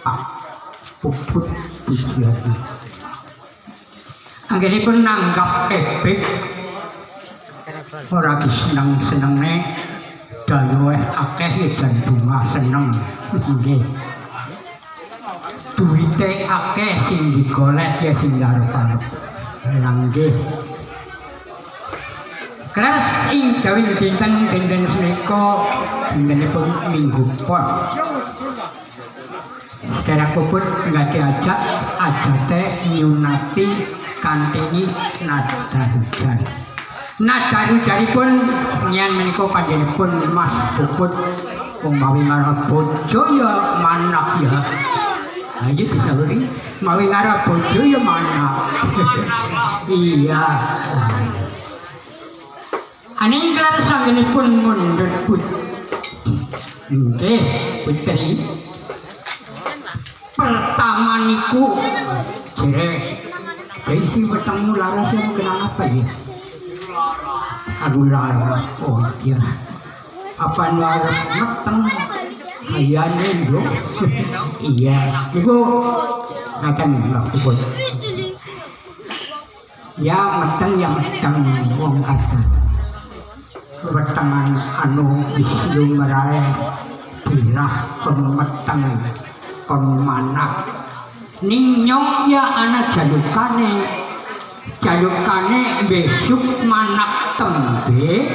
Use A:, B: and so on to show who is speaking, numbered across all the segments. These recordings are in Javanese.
A: Pak Puput Pujiati. Anggenipun nanggap ebeg ora diseneng-senenge dayoe akeh ya jan bunga seneng. Nggih. Duwite akeh sing digolet ya sing arep-arep. Lah nggih. Kelas ing dawing dinten dinten senika dintenipun Minggu Pon. Sedherek Puput nggak diajak ajate nyunati kantini nada hujan. Nada hujanipun nyen menika panjenenganipun Mas Puput wong mawi ngarep bojo ya manak ya. Ayo disauri mawi ngarep bojo ya manak. Iya. Aning kelar sanggenipun mundhut put. Nggih, putri. Pertama niku jere iki wetengmu lara sing kenang apa ya? Aduh lara. Oh iya. Apa lara meteng kayane lho. Iya, niku ngaten lho Puput. Ya meteng ya meteng wong kathah. Wetengan anu wis lumrahe birah kon meteng kon manak ning nyong ya ana jalukane jalukane besuk manak tembe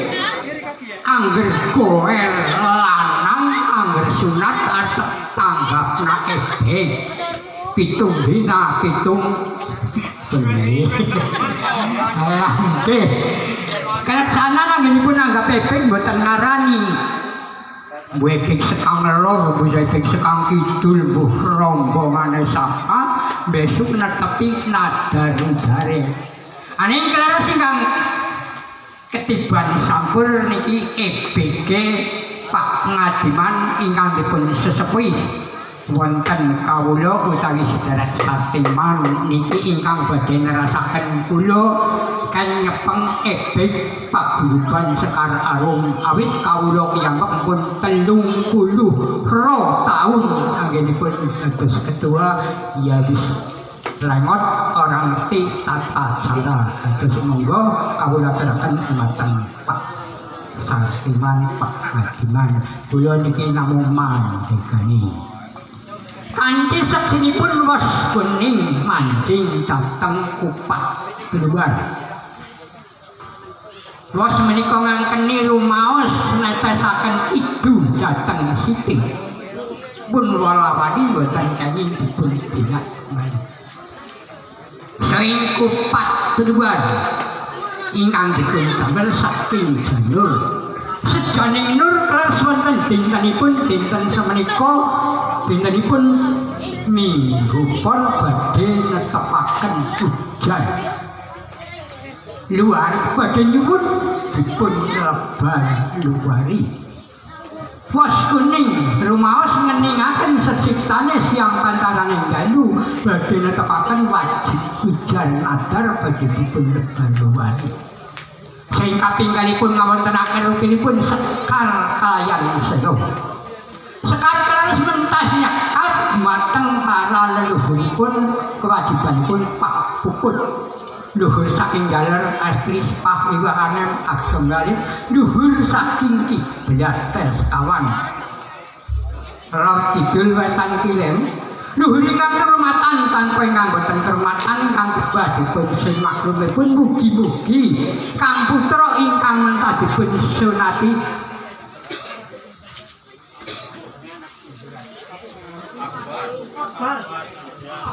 A: angger goer lanang angger sunat arep tanggapna ebeg pitung dina pitung bengi. Alah nggih. Kaleksana anggenipun nanggap ebeg mboten ngarani mbuh ebeg sekang lor, mbuh ebeg sekang kidul, mbuh rombongane sapa besok netepi nadar udare. Aning kelaras ingkang ketiban sampur niki EBG Pak Ngadiman ingkang dipun sesepuhi wonten kawula utawi sedherek Satiman niki ingkang badhe nerasaken kula kan nyepeng ebeg paguyuban Sekar Arum awit kawula piyambak pun 32 taun anggenipun dados ketua ya wis lengot orang ngerti tata cara. Dados monggo kawula aturaken dumateng Pak Satiman Pak Ngadiman kula niki namung mandegani. Kanthi seksinipun wos kuning manjing dhateng kupat keluar. Wos menika ngangkeni rumaos netesaken idu dhateng siti. Pun walawani mboten kenging dipun tindak malih. Sing kupat keluar ingkang dipun damel saking janur. Sejaning nur kelas wonten dintenipun dinten semenika dintenipun Minggu Pon badhe netepaken hujan. Luar badhe nyuwun dipun lebar luari. Wos kuning rumaos ngeningaken seciptane siang pantaraning dalu badhe netepaken wajib hujan nadar badhe dipun lebar luari. Sing kaping kalipun ngawontenaken rupinipun sekar kalayan sedo. Sekar kalayan mentas nyekar dumateng para leluhuripun kewajibanipun Pak Puput. Luhur saking jaler astri sepah iwakanem ageng galih luhur saking kiblat sekawan. Lor kidul wetan kilem luhur ingkang kermatan tanpa ingkang boten kermatan ingkang kebah dipun sun maklumipun mugi-mugi kang putra ingkang mentah dipun sunati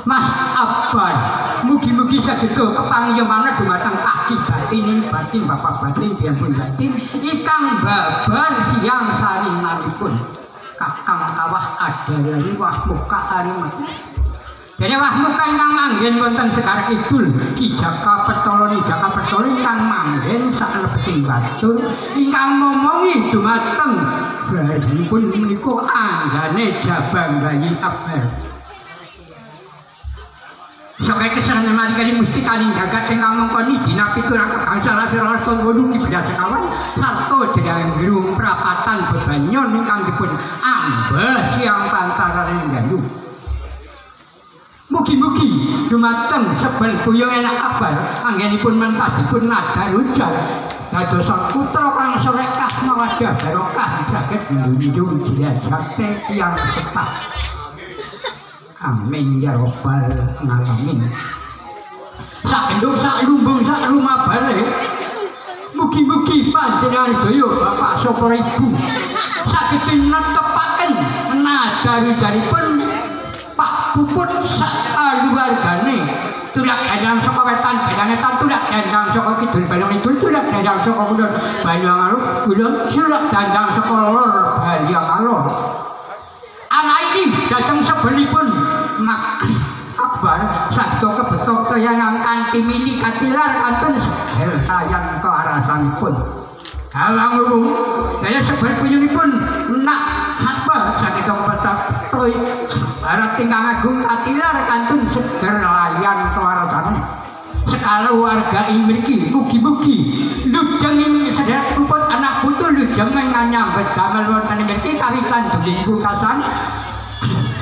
A: Mas Abban mugi-mugi saged kepangyomana dumateng kaki batin batin bapak batin piyambak batin ingkang babar siang sarinanipun kakang kawah adalani wah muka arima. Dene wah muka ingkang manggen wonten Sekar Kidul Ki Jaka Petala Ni Jaka Petala ingkang manggen saklebeting batur ingkang momongi dumateng barinipun menika anggane Jabang Bayi Akbar. Sakai kesarangan malikani mustikaning jagat ingkang mengkoni dina piturang kegangsal rolas ton 8 kiblat sekawan sarta dereng prapatan bebanyon ingkang dipun ambeh siang pantaraning dalu. Mugi-mugi dumateng sebel puyung enak kabar anggenipun mentas dipun nadar ujar dados putra kang sorekah mawaddah barokah saged njunjung derajate tiyang sepah. Amin ya rabbal alamin. Sak genduk sak lumbung sak lumabare mugi-mugi panjenengan sedaya bapak sapa ibu saged netepaken nadar-ujaripun Pak Puput sak kaluwargane. Tulak dandang saka wetan bandang etan, tulak dandang saka kidul bandang kidul, tulak dandang saka kulon bandang alur kulon, tulak dandang saka lor bandang alor. Anak iki dhateng sebelipun mak Akbar sabda kebetok kayangan kanthi mili katilar kantun heltayan kewarasanipun. Alang urung daya sebel puyunipun nak Akbar saged kebetok toy barat ingkang agung katilar kantun seger layan kewarasane. Sekala warga ing mriki mugi-mugi lujeng ing sedherek puput anak putu lujeng nyambet damel wonten mriki kawitan dumugi pungkasan.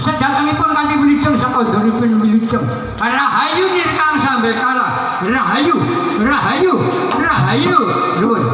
A: Sedatangipun kanthi wilujeng saka nduripun wilujeng. Rahayu nirkang sambekala. Rahayu, rahayu, rahayu. Nuwun.